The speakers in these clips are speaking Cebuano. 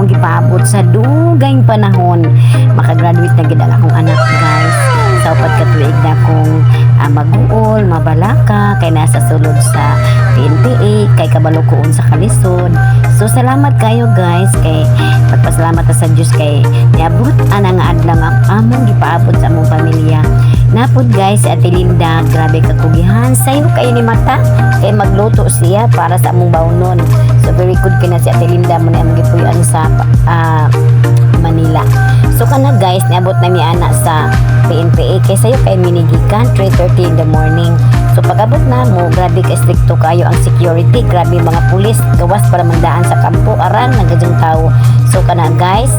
Among gipaabot sa dugayng panahon. Makagraduate na gid ang akong anak, guys. Sa 4 ka tuig na akong maguol, mabalaka, kay nasa sulod sa PNPA, kay kabalo ko sa kalisod. So salamat kayo, guys, kay pagpasalamat ta sa Dios kay niabot ana nga adlaw nga among gipaabot sa among pamilya. Napod, guys, si Ate Linda, grabe ka kugihan. Sayo kayo ni mata kay magluto siya para sa among baunon. So very good kay na si Ate Linda mo na among gipuy-an sa Manila. So kana, guys, niabot na mi ana sa PNPA kay sayo kay minigikan 3:30 in the morning. So pag-abot na mo, grabe ka strikto kayo ang security, grabe mga pulis, gawas para mandaan sa kampo, arang nagadyong tao. So kana, guys,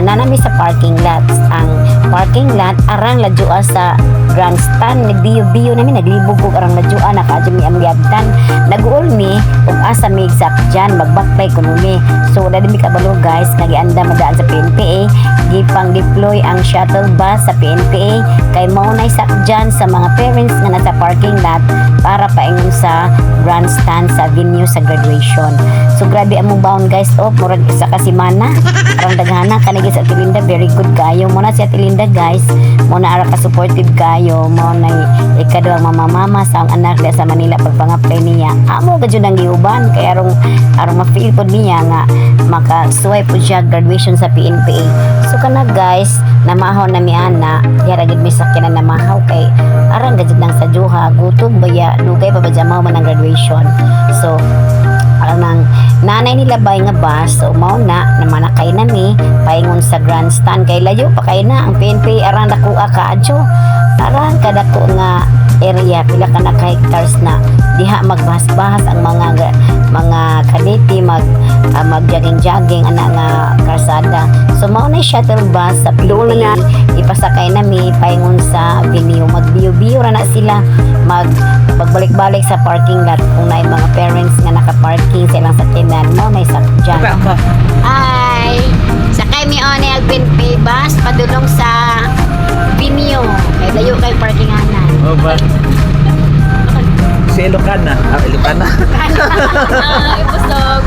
nanami sa parking lot. Ang parking lot arang ladyoa sa grandstand, nagbiyo-biyo nami, naglibog og arang ladyoa, nakaadyo mi among giabtan. Naguol mi ug asa mi sakyan, magbaklay kuno mi. So wala mi kabalo, guys, nga gianda madaan sa PNPA, gipang deploy ang shuttle bus sa PNPA kay mao nay sakyan sa mga parents nga nasa parking lot para paingon sa grandstand sa venue sa graduation. So grabe among baon, guys, oh, murag isa ka semana. Arang daghana kanigi sa Ate Linda, very good kayo. Mo na si Ate Linda, guys, mo na ara ka supportive kayo, mo na ikaduhang mama-mama sa ang anak diya sa Manila pagpang-apply niya. Amo ka jud ang giuban kay arong arong ma-feel pod niya nga makasuway pod siya graduation sa PNPA. So kana, guys, namahaw na mi ana, diha ra gid mi sakyanan namahaw kay arang gajud nang sa juha, gutom baya, dugay pa ba dya man ang graduation. So arang nanay nila bay nga bus, so mao na namanakay na mi paingon sa grandstand kay layo pa kay na ang PNP, arang dakoa kaadyo, arang kadako nga area, pila ka na ka hectares na diha magbahas-bahas ang mga kadete mag mag jogging-jogging ana nga karsada. So mao na shuttle bus sa Doon na. PNP, ipasakay na mi paingon sa venue, magbiyo-biyo ra na sila, magbalik-balik sa parking lot kung naay mga parents nga naka-parking sa ilang sakyanan, mao nay sakyan. Hi! Sakay mi on ang PNP bus padulong sa venue. Kay layo kay parkinganan. Oh, ba? Si Ilocana. Ah, Ilocana. Ay, busog.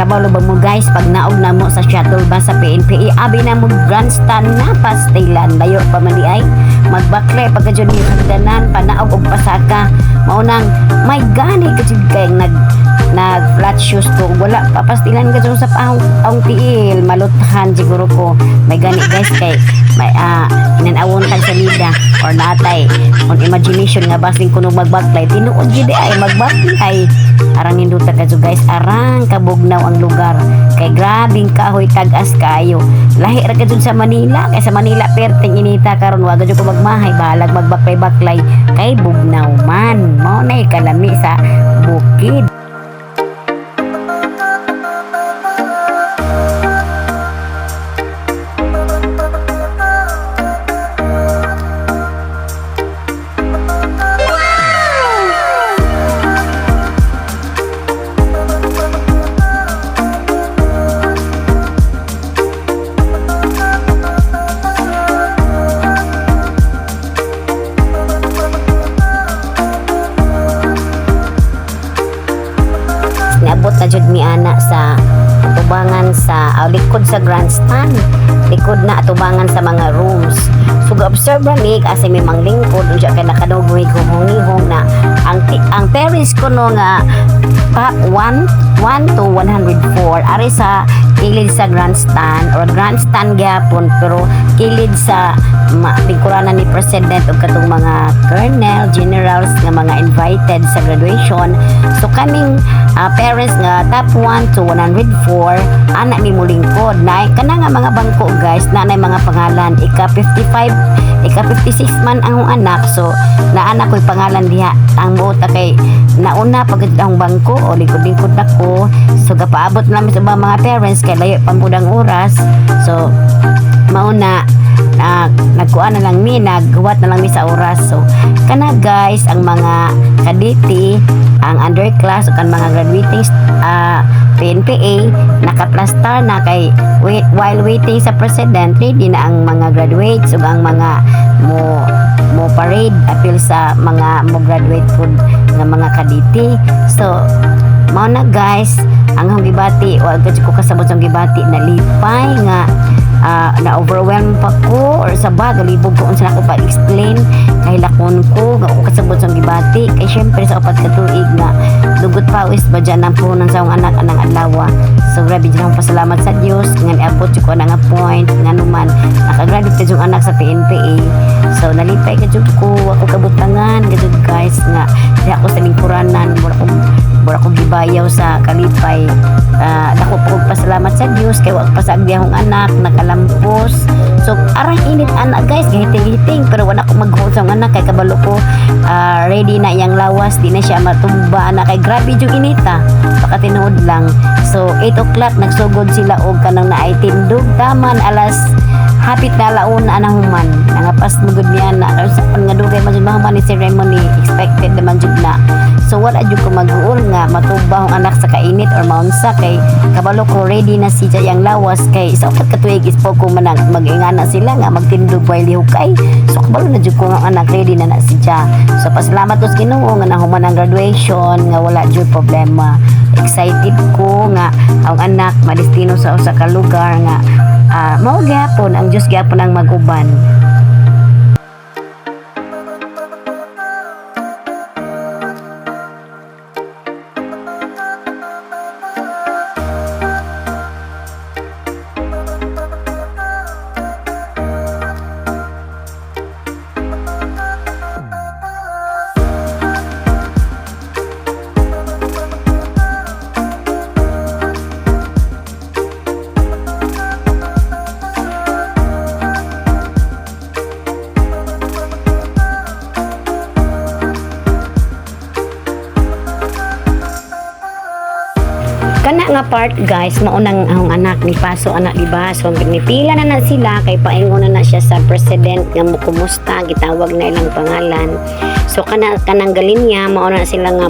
Kabalo ba mo, guys, pag naog na mo sa shuttle bus sa PNPA, abi na mo grandstand na pastilan, layo pa man di ay magbakle pagka jud ni hagdanan, panaog og pasaka. Mao nang may gani ka jud kay nag nag flat shoes ko, wala pa pastilan ka jud sa ahong ahong tiil, maluthan siguro ko. May gani, guys, kay may inanawon tag salida or natay on imagination nga basin kuno magbaklay, tinuod jud ay magbaklay. Arang ninduta ka guys, arang kabugnaw ang lugar kay grabing kahoy, tag-as kayo, lahi ra ka jud sa Manila. Kay sa Manila perting inita karon, wa jud ko magmahay, bahalag magbaklay-baklay kay bugnaw man. Mao nay kalami sa bukid. Niabot na jud mi ana sa atubangan sa likod sa grandstand, likod na atubangan sa mga rooms. So ga-observe ra mi kasi may manglingkod unsa kay nakadog hungihong na ang parents ko no nga top 1 1 to 104 ari sa kilid sa grandstand or grandstand gyapon, pero kilid sa lingkuranan ni president ug katong mga colonel, generals nga mga invited sa graduation. So kaming parents nga top 1 to 104 ana mi mulingkod na kana nga mga bangko, guys, na nay mga pangalan, ika 55, ika 56 man ang anak. So naana ko'y pangalan diha. Ang buot kay nauna pag ang bangko o lingkod-lingkod nako. So gapaabot namin sa ubang mga parents kay layo pang ang oras. So mauna na nagkuan na lang mi, naghuwat na lang mi sa oras. So kana, guys, ang mga kadete, ang underclass ug ang mga graduating PNPA nakaplastar na kay wait, while waiting sa president, ready na ang mga graduates ug ang mga mo mo parade apil sa mga mo graduate pud nga mga kadete. So Mao na, guys, ang akong gibati, wa gud ko kasabot sa akong gibati, nalipay nga na overwhelm pa ko or sa ba galibog ko unsa nako pa-explain, kahilakon ko nga ako kasabot sa akong gibati kay syempre sa 4 ka tuig nga dugot pawis ba dyan ang puhunan sa akong anak anang adlaw. So grabe dyan akong pasalamat sa Dios nga niabot jud ko ana nga point nga numan nakagraduate ka yung anak sa PNPA. So nalipay ka jud ko, ako kabutangan ka jud, guys, nga di ako sa lingkuranan, mura ko gibayaw sa kalipay. Dako po kong pasalamat sa Dios kay wa pa sa akong anak nakalampos. So arang init anak, guys, gihiting-hiting, pero wala ko mag sa akong anak kay kabalo ko ready na iyang lawas, di na siya matumba ana kay grabe yung inita, baka tinuod lang. So 8 o'clock nagsugod sila og kanang naay tindog, taman alas hapit na alauna na human. Nangapas mo gud niya na karon sa nga dugay man jud mahuman ni ceremony, expected naman jud na. So wala jud ko mag-uol nga matuba ang anak sa kainit or maunsa kay kabalo ko ready na si yang lawas kay sa 4 ka tuig is po ko manang mag-ingana sila nga magtindog way lihukay. So kabalo na jud ko nga ang anak ready na na siya. So pasalamat ko sa Ginoo nga nahuman ang graduation nga wala jud problema. Excited ko nga ang anak madestino sa usa ka lugar nga mao gyapon ang Dios gyapon ang mag-uban. Kana nga part, guys, maunang akong anak ni paso anak, di ba? So nipila na na sila kay paingon na na siya sa president nga mo kumusta, gitawag na ilang pangalan. So kana kanang galin niya mauna na sila nga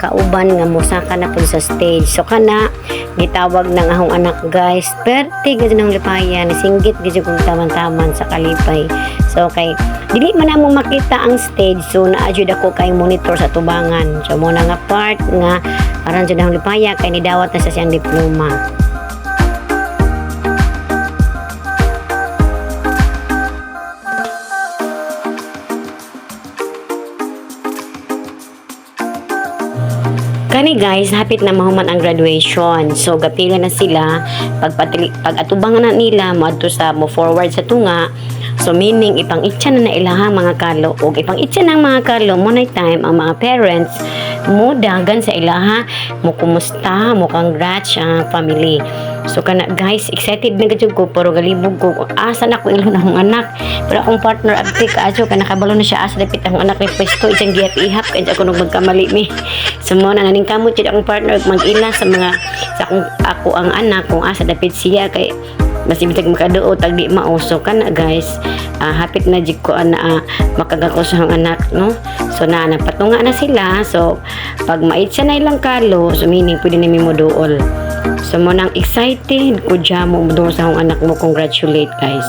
kauban nga mosaka na pud sa stage. So kana gitawag ng akong anak, guys. Perte gid ng lipayan, singgit gid kong taman-taman sa kalipay. So kay dili man namo makita ang stage, so naa jud ako kay monitor sa tubangan. So mo na nga part nga aran jud akong lipaya kay nidawat na sa siyang diploma. Kani, guys, hapit na mahuman ang graduation. So gapila na sila pagpatili, pag atubangan na nila moadto sa mo forward sa tunga. So meaning ipang-itsa na na ilahang mga kalo ug ipang-itsa na ang mga kalo mo na time ang mga parents mo dagan sa ilaha, mo kumusta, mo congrats ang family. So kana, guys, excited na gud ko pero galibog ko asa na ko ilon akong anak. Pero akong partner abti kaayo kay nakabalo na siya asa dapit akong anak ni pwesto, iyang gihap-ihap kay ako nung magkamali mi. So mo na naning kamot jud akong partner mag-ila sa mga sa akong ako ang anak kung asa dapit siya kay mas ibig makaduo tag di mao. So kana, guys, hapit na jud ko ana makagako sa akong anak, no? So na napatunga na sila. So pag maitsa na ilang kalo, so meaning pwede na mi mo duol. So mo nang excited ko dyan mo duol sa akong anak mo congratulate, guys.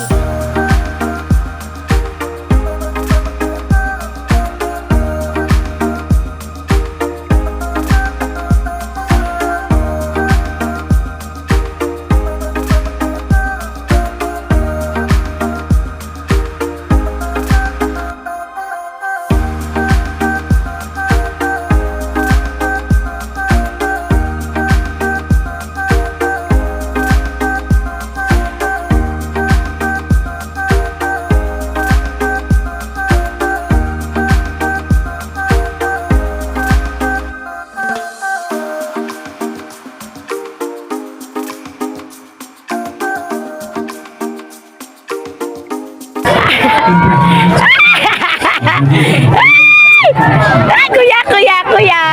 Ay, kuya, kuya, kuya!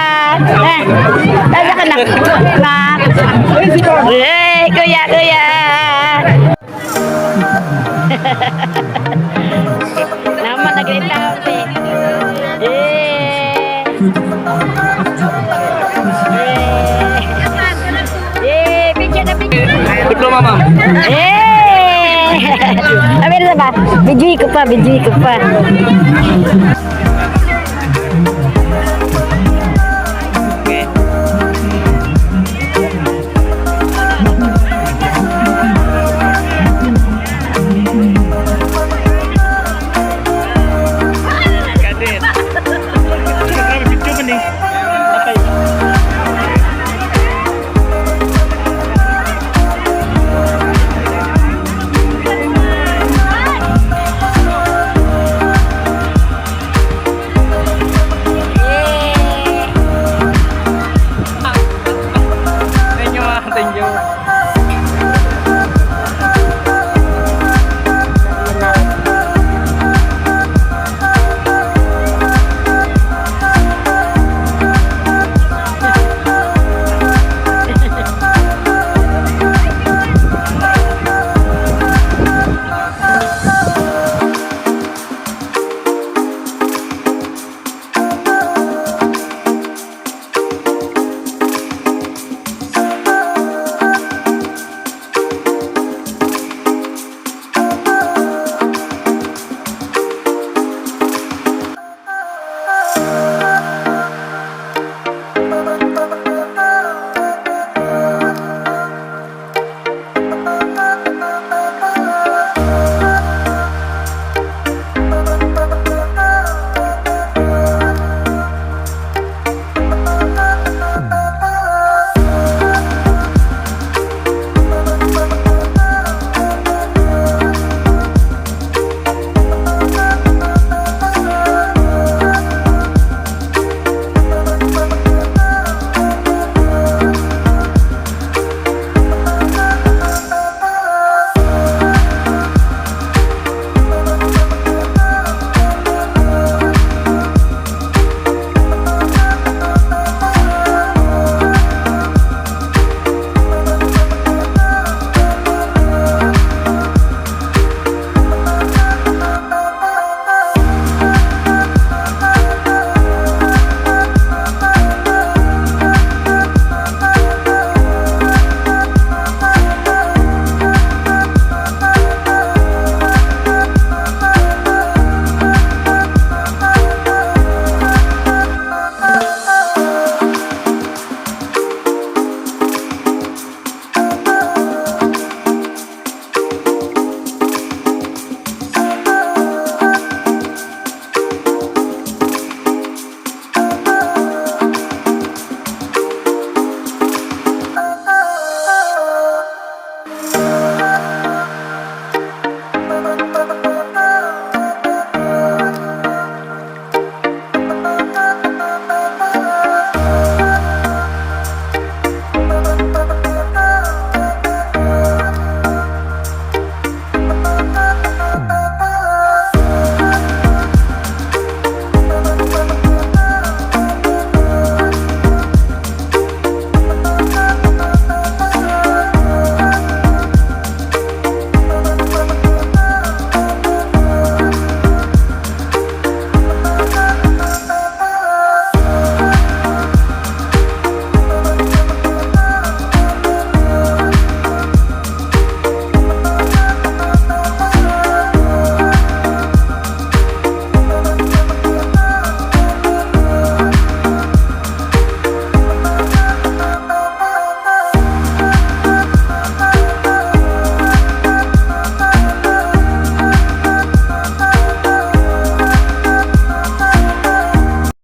Eh, nasa ka na? Nak. Eh, kuya, kuya! Naman, nagrilap eh. Eh. Eh. Eh, picture na picture. Diploma, ma'am. Eh! Abi na ba? Video ko pa, video ko pa.